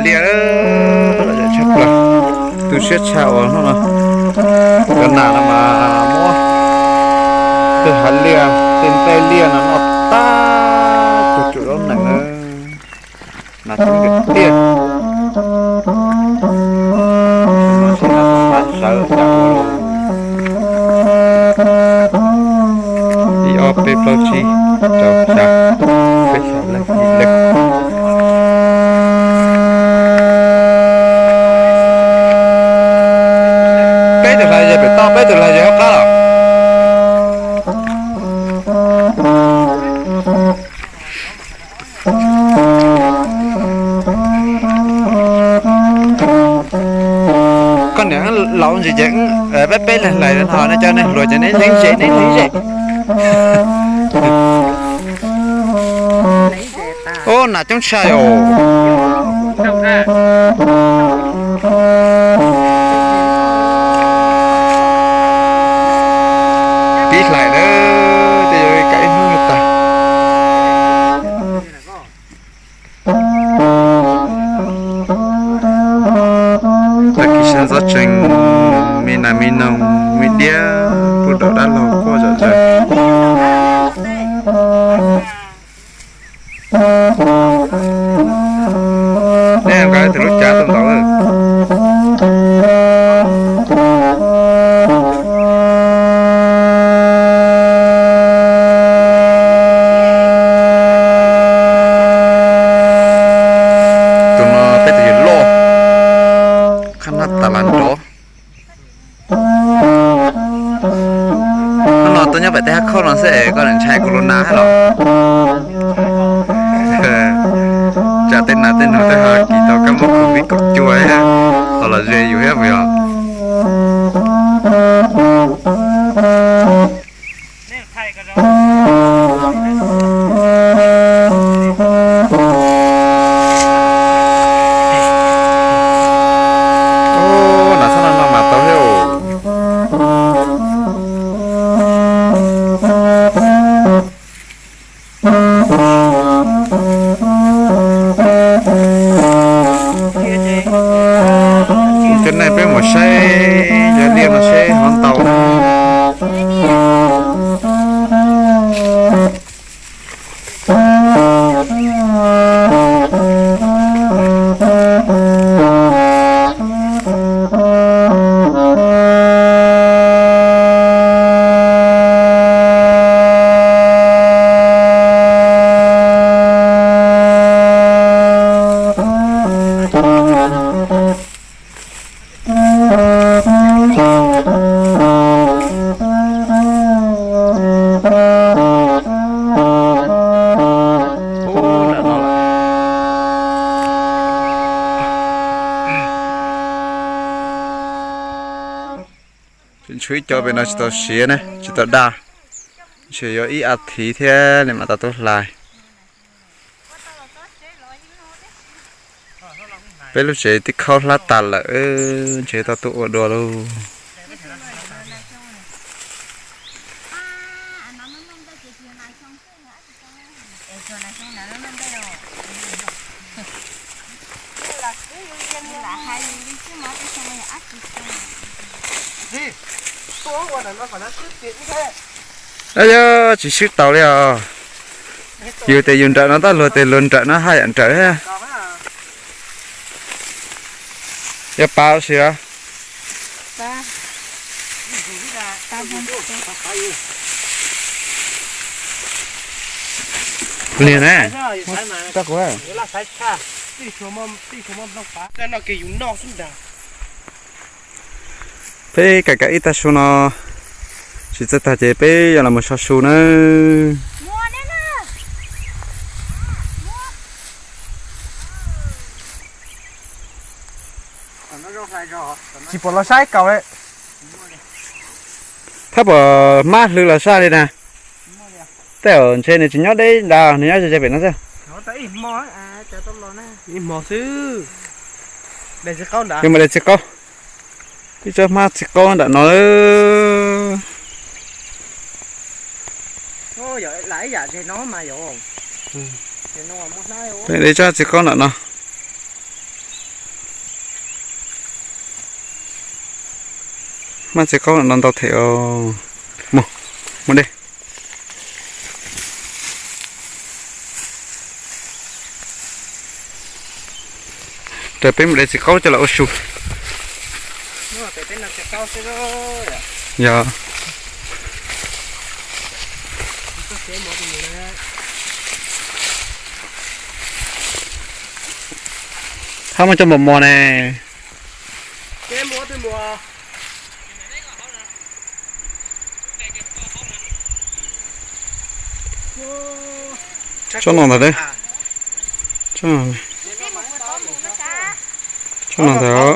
Tiag, lom zem tshaj plaws. Tu siab tshaj uas hnub no cov nas no mas muab tej hav liaj tej nplej liaj no noj tag cuag tsuam zaub nees na. Nas coob tiag tiag. Sawv ib ob peb plaub tsib rau xya, peb xya leej yim leej. Peb tus hlais ze pem toj, peb tus hlais ze hauv qab los. Koj niam laus ntsis ces peb peb leeg hlais no, nej cov neeg hluas ces nej leeg ze, nej leeg ze. Ub, nas coob tshaj os. Pib hlais na, tej yuav kam ib hnub tag. Tag kis sab txob tsees, me nas me noog, me diab, puj dom dab laug quaj zom zaws. Neb nqa tus lub cav tau ntaus. Tus no peb tus yawg loj, qhab nab tas las nrov. Hnub no tuaj nyob pem tej hab khauj no xwb es koj ntshai kuv los nas hab los? Tsam tej nas tej noog tej ho kis tau kab mob covid kaum cuaj, ho los ze yus thiab puas yog? Nas txhob no no mas tau thiab. Cov neeg peb mus saib cov liaj no seb hov ntau na. Tseem tshuav ib co pem no tsis tau siav ne, tsis tau daj, ntshe yuav ib as thiv thiab li mam tau tuaj hlais. Peb lub tsev twb khaub hlab tas lawm, ntshe tau tuaj ua dua lauj. Yog tsis swb taus li os. Yus tias yus nrawm no tab luag tias luag nrawm no haj yam nrawm thiab. Yog pav ua si los? Niag na. Peb kam kam ib tag su no, tsis txawj tag ces peb yuav los mus so su nawb. Tsis pom los saib kaus li. Thab pom hmab hlwb los saj li na. Tej zaum ntshe nws tsis nyob deb ntawd, nws nyob ze ze pem no xwb. Ib hmo xwb. Yuav mus de txiv qaub. Ib tsob hmab txiv qaub nram no. De tsob txiv qaub nram no. Maj txiv qaub no ntau them os. Mus, mus de. Raws peb mus de txiv qaub coj los ua su. Yog. Thab muab coj mos mos ne. Tsob no ntag. Tsob no ntag.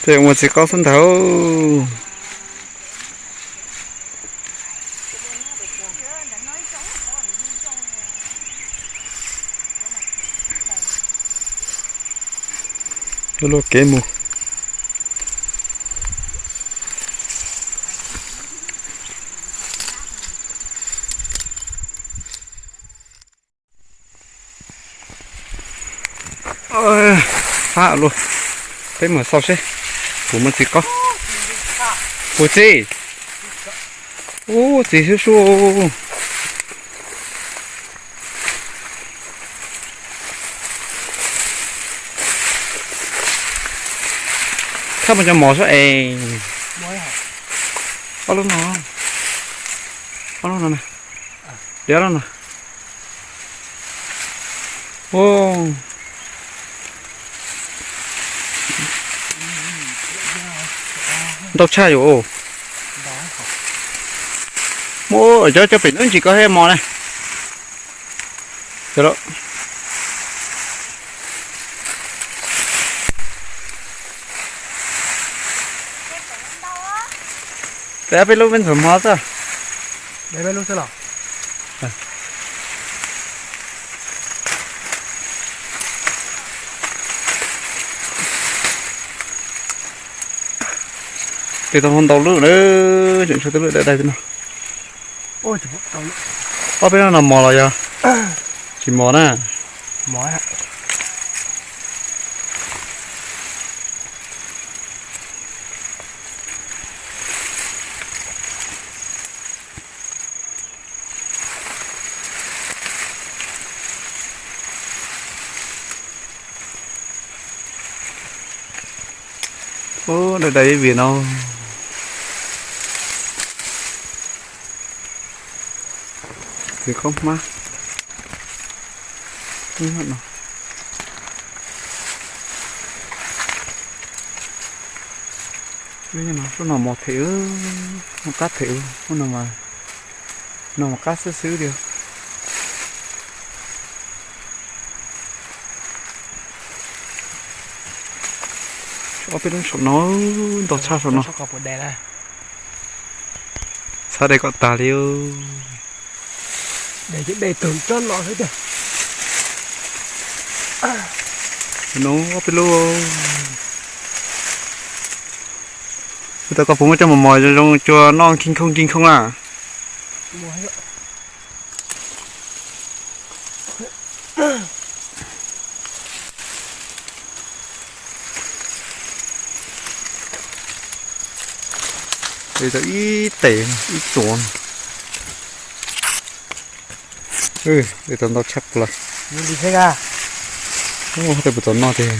Tej ua txiv qaub xwb ntag. Luaj kev mus. Fab luaj. Peb mus xauj seb puas muaj txiv qaub. Puas txiv? Ub, txiv sub sub. Thab mus cov mos sub es. Ob lub no. Ob lub no na. Diav lub no. Ntau tshaj yus. Muab cov cov pem ntub ntsis ko thiaj mos na. Peb, peb lub peb ntxuag hmo xwb. Peb lub xwb los. Tes tau ntau lub na, tseem tshuav tej lub daim daim no. Ob peb lub no mos los yog tsis mos na. Ub, dai dai ib vias no. Txiv qaub hmab. Lub no mos them, mos qab them, lub no mas, no mos qab xwb xwb tiag. Ob peb lub saum no ntau tshaj saum no. Txhob de kom tag li. No ob peb lub. Tsis tau koj puas muab coj mos mos zoo zoo cua noj nkig nkhooj nkig nkhooj na. Ib tes ib tuav. Ib tau ntau tshaj plaws. Tej puas tau noj tiag.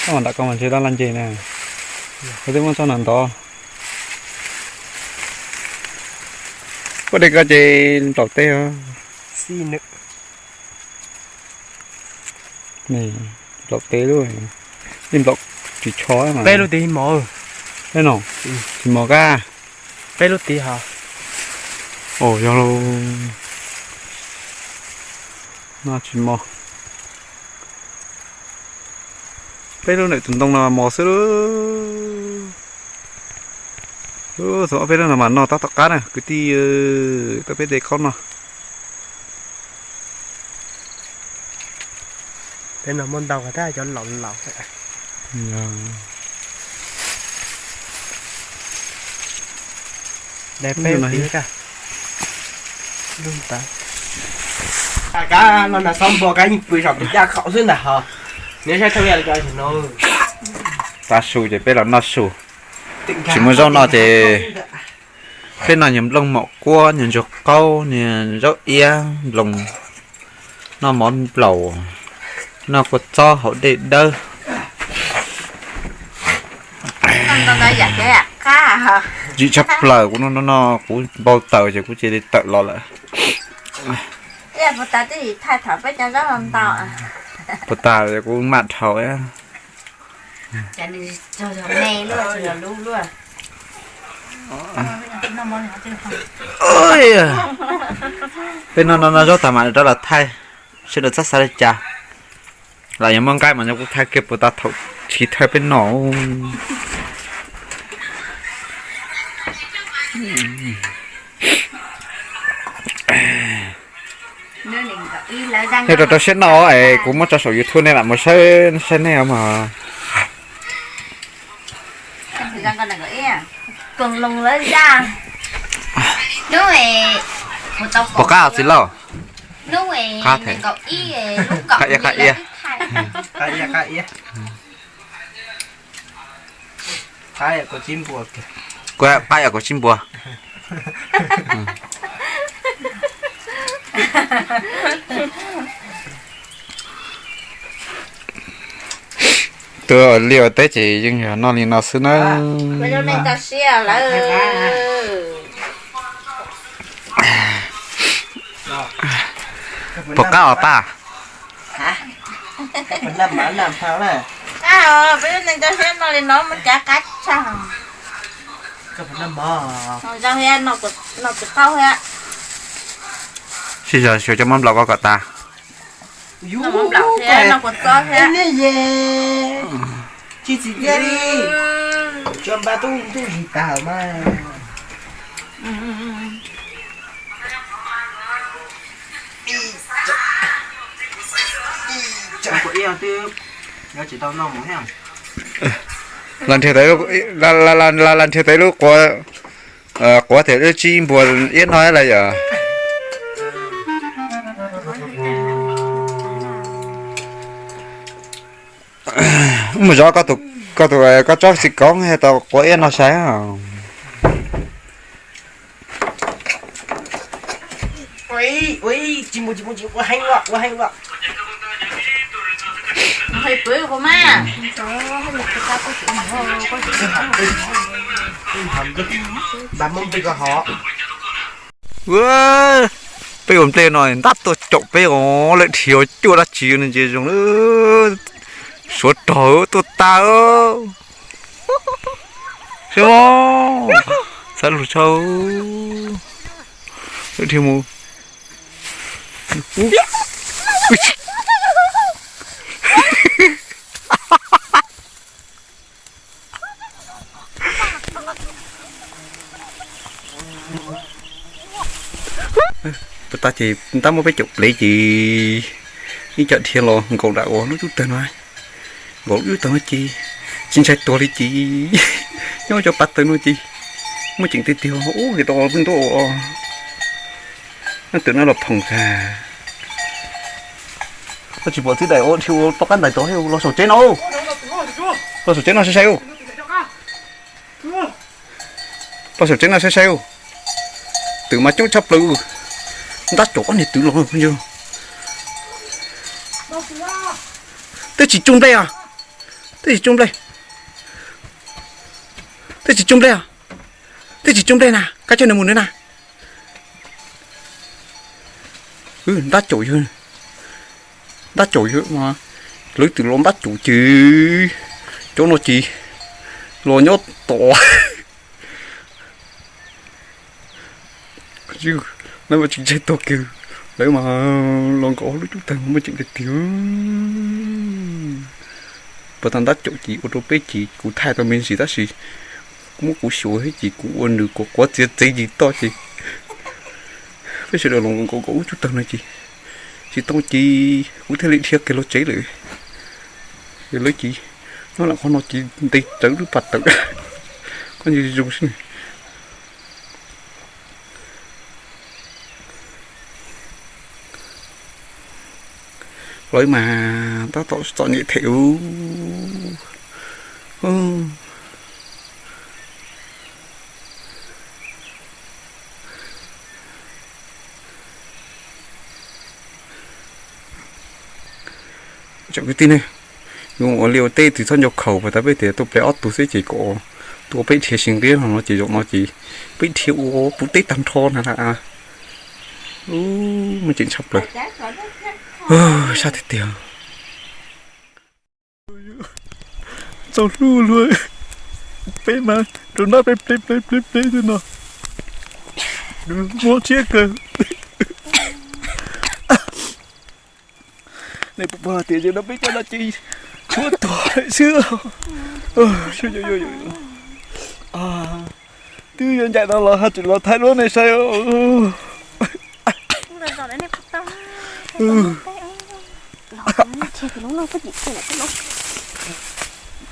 Nram ko mas ntshe dab laj nce na. Kuv twb muab tsob no ntov. Koj de ko ces nplaum teb os. Nplaum teb lub, yeej nplaum tsis tsho. Peb lub tiv mos. Peb no tsis mos kab. Peb lub tiv hos. Yog lauj. No tsis mos. Peb lub ntawm tus ntoo no mos xwb. Thaum ob peb lub no mas noj tab tom qab na kwv tij, tau peb de qaub no. Peb no muaj ntau tab cov laus laus. De peb tiv, lub ntawd. Kab no na xob npua kab yeej pw saum tus caj qaum xwb ntag hos. Nws saib thauj yam li cov no. Tav su ces peb los noj su. Tsis muaj zaub noj ces peb noj nyuag nplooj mom kuab, nyuag ntsuag qaub, nyuag zaub iab nploos, noj mov nplaum, noj kua txob haus dej dawb. Ntsim tshaj plaws kuv no no no kuv npau taws ces kuv cia li tawm los lawm. Puas tas kuv maj dhau. Peb no no no zaub tas mam rov los thaij, sawv daws txhob xav li cas. Los yog muaj nqaij mas nyob kuv thaij kiag puas tas thaum chiv thawj peb noj. Nej rau rau siab noj es kuv muab tso saum YouTube nej lam mus saib, saib nej os mas. Puas qab txiv lauj? Qab thiab. Qab iab qab iab. Qab yam kuv tsib npua. Tus liaj ua teb ces yeej yog noj li no xwb nawb. Puas qab os pab? Qab os, peb lub neej toj siab noj li no muaj cav qab tshaj. Sib zog xyuas cov mov nplaum ko kom tas. Tsis txim tiag li, tsuas npaj tub tub zis tas mas. Los nrhiav tau, los nrhiav tau lub quav, quav tias lub tsib npua iab no lawm yom. Mus zov koj tus, koj tsob xis koob tau quav iab no saib. Peb ua nplej no ntab tuaj caum peb os, lawv dhia cuaj dab tsi no ces zoo suav rog tuaj tag. Xav lug tshau. Lawv dhia mus. Puas tas ces ntab muab peb caum plev ces ib co dhia los nkaum dam uas lub cub tawg no, nkaum lub cub tawg no ces tsis ntshai tuag li ces nyob cov pas tawg no ces muaj ceem tiag tiag ub, es tau ntub ua nyob twg no los phoom tag. Koj tsis pom txij daim ua dhia ua poj qab ntais tod los saum tsev no, los saum tsev no sai sai. Pog saum tsev no sai sai. Twm mas coob tshaj plaws. Ntab caum ob niag twm los. Twb tsis tsuj nplej os. Twb tsis tsuj nplej. Twb tsis tsuj nplej os. Twb tsis tsuj nplej na, koj coj nws mus nws na. Ntab caum yawg, ntab caum yawg mas, lawv twm los ntab caum ces cov no ces los nyob tom. Lawv mas tsis ntshai tuag kiag, lawv mas los nkaum lub cub tawg muaj ceem tiag tiag. Puas tas ntab caum ces ua rau peb ces kuv thaij tau me ntsis tab sis muab kuv xyuas thiab ces kuv ua nws kuv quav txiav txev ntsis toj ces peb sawv daws los nkaum nkaum lub cub tawg no ces tsis tau ces kuv thiaj li dhia kiag los tsev lawm. Ces lawv ces nyob lam qhov no ces ntes rawv lub pas tawm, koj ntsia zoo xwb. Pawv mas tab tom txom nyem thiab ub. Tsoom kwv tij ne, yuav ua liaj ua teb twb txhob nco khaus, puas tas peb tias tuaj peb ob tug xwb ces kom tuaj peb dhia sib nqiab no no ces zaum no ces peb dhia ua puv teb tag nrho na. Muaj ceem tshaj plaws, sab tiag tiag. Txaus hlub luaj, peb mas rau nab pleb pleb pleb pleb pleb xwb no, mob siab kawg. Nej puas paub hais tias zaum no peb cov no ces tshuav tuag lawm xwb. Twb yuav ncaim no los ho tseem los thaij duab nej saib.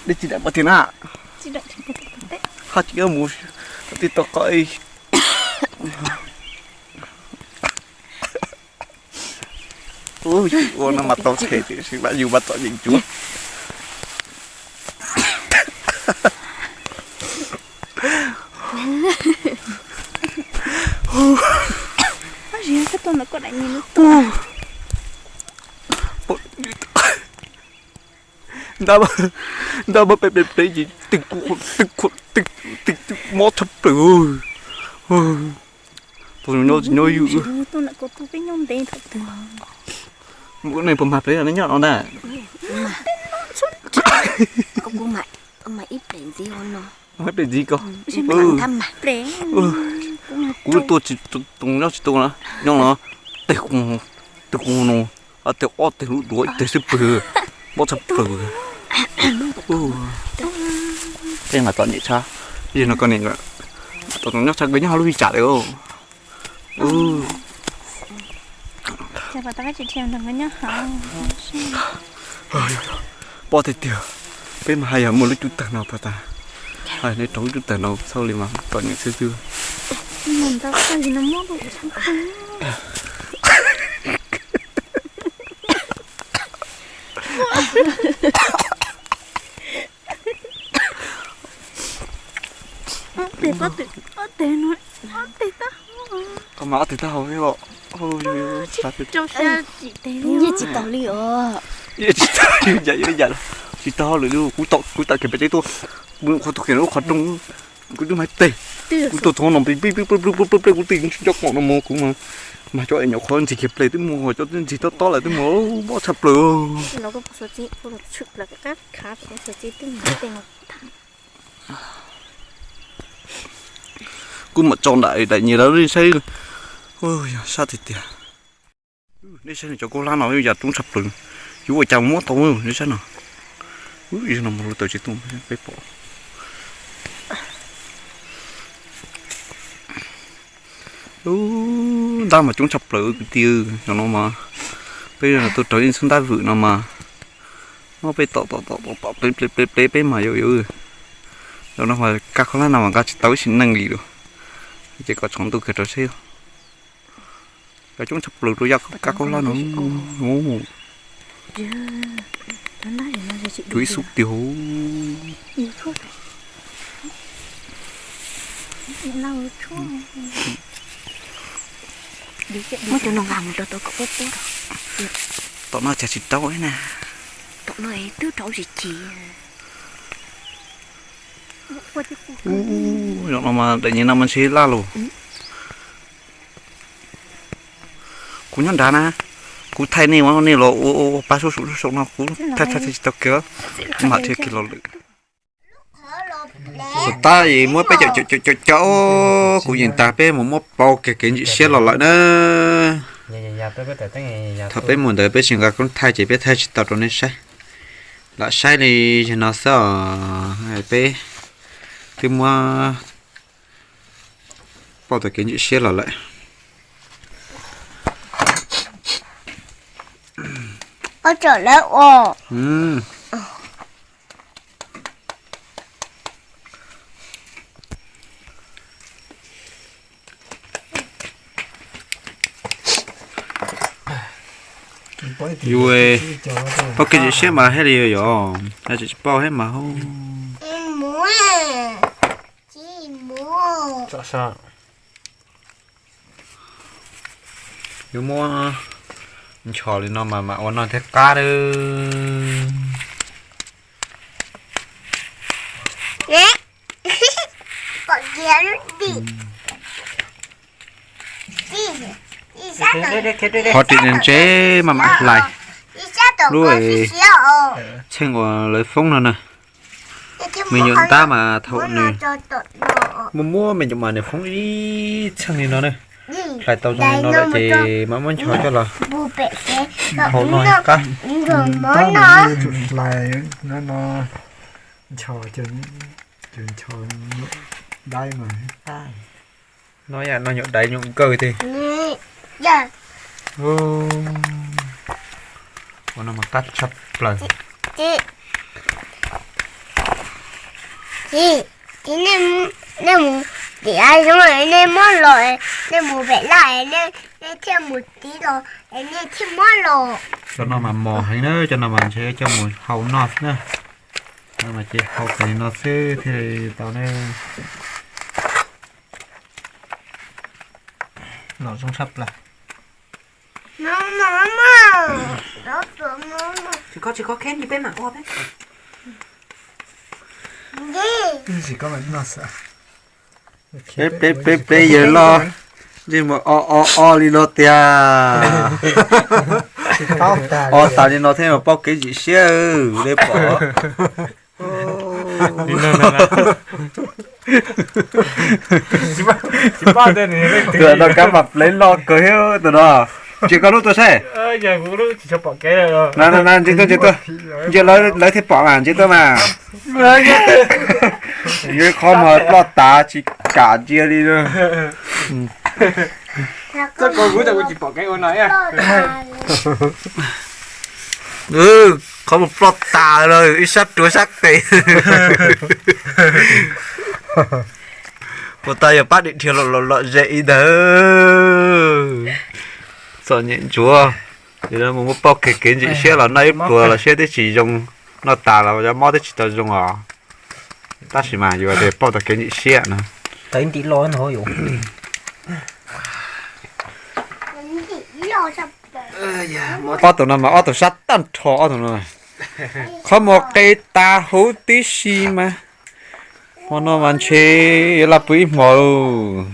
Dej tsis daim pov tiag na. Haj tsis mus tij tau qo ib. Ua no mas tau them tiam sis mas yus mas txom nyem cuav. Ntab, ntab peb peb peb ces teg kuv, teg kuv, teg, teg mob tshaj plaws. Tus nyob tsis nyob yus. Nej puas mag peb nej nyob no na? Kuv mas ib pliag ntxiv no. Ib pliag ntxiv ko. Kuv tuaj tsis tu nyob tsis tu na, nyob no teg kuv, teg kuv no, teg ob teg lub duav ib teg xwb pw, mob tshaj plaws. Tej mas txom nyem tshaj, yog no koj niam, tau nyob tshaj kawg nyob hauv lub vij tsam lawm. Pom tiag tiag, peb mas haj yam muaj lub cub tawg no puas tas, nej rau lub cub tawg no txhaj li mas txom nyem xwb xwb. Koj mas ob teg taub hau thiab os. Yeej tsis tau li os. Yeej tsis tau li, yam yam tsis tau lawm. Kuv tawm kiag pem tsev tuaj, kuv qhov tus kiag lub qhov rooj, kuv twb mag teg, kuv tuaj txog no pib pib pib pib pib, kuv twb tsis nco qom no mus, kuv mas cov es nyuam qhuav ntxig kiag ple twb muag, cov twb ntxig tob tob lawm twb muag, mob tshaj plaws. Kuv mam tso nram daim nyias lawv saib. Yog sab tiag tiag. Nej saib cov kaub hlab no yam coob tshaj plaws, yuav ua cas muab tau, nej saib no. Yog no mus lub taws tsis tuaj peb pom. Ntab mas coob tshaj plaws kwv tij, zaum no mas peb tuaj raug ib xub ntab vwm no mas, muab peb tom tom tom tom tom plev plev plev plev peb mas yau yau. Zaum no mas kab kaub hlab no mas nqa tsis tau ib sim neej li lawm, ces kom tsaus ntuj kiag rau seb. Cov coob tshaj plaws rau yam kab kaub hlab no. Cuag ib xub tiag. Muab cov no nqa mus rau tau kom pob pob. Tom no cas tsis raub na. Tom no twb raub tsis chim. Zaum no mas daim nyias no mas ntshe laj los. Kuv nyob nrad na, kuv thaij nej ua nej los ua pab suab saum no, kuv thaij thaij tsis tau kiag, kuv mam dhia kiag los lawm. Tab muab peb caum caum caum caum, kuv yeej tas peb mus muab pau kiag kev ntsim siab los lawm na. Thaum peb mus ntawd peb tsis nqa koob thaij ces peb thaij tsis tau rau nej saib. Lam saib li yog no xwb os, peb twb muab pau tau kev ntsim siab los lawm. Peb Yus paub kev tsim siab mas thiaj li yog, tsis paub thiab mas. Yuav muab nchos li no mas mam ua noj thiaj qab nawb. Qhov ris ntse mas mam hlais lub txheej uas lawv foob no na. Me nyuam ntab mas thaum nws muaj muaj me nyuam mas nws foob ib txheej li no na. Hlais tau zoo li no lawm ces mam muab nchos coj los hau noj qab. No yam no nyuam daiv nyuam nkawg tiag. Ua no mas qab tshaj plaws. Nej mus tim av zoo, nej muab los, nej mus pem laj, nej thiaj mus tiv los, nej thiaj muab los. Cov no mas mos heev na, cov no mas ntshe coj mus hau noj xwb na. Mas ces hau pem no xwb thiaj li tau ne. Los zoo tshaj plaws. Tsis kho, tsis kho, kheb li peb mam ua peb. Peb, peb, peb yawg loj ntsej muag o o o li no tiag. O tas li no thiaj paub kev tsim siab, dej pom. Tus no kab mas plev loj kawg thiab tus no. Tsis koj lub tuaj saib. Ntsia tuaj, ntsia tuaj, ntsia lawv thiaj pom mas, ntsia tuaj mas. Yuav qhov muag ploj tas tsis kam ntsia li. Qhov muag ploj tas lawm ib sab rua sab qis. Puas tas yog pab dim dhia lom lom zem ib ntawd. Txom nyem ntsuav. Yog mus muab pauj kiag kev ntsim siab los noj ib pluag los siab twb tsis zoo, noj tas los cov mob twb tsis tau zoo os. Tab sis mas yuav tias pauj tau kev ntsim siab no. Ob tug no mas ob tug sab tag nrho ob tug no. Qhov muag qe tas huv tib si mas. Hmo no mas ntshe yuav laj pw ib hmo lauj.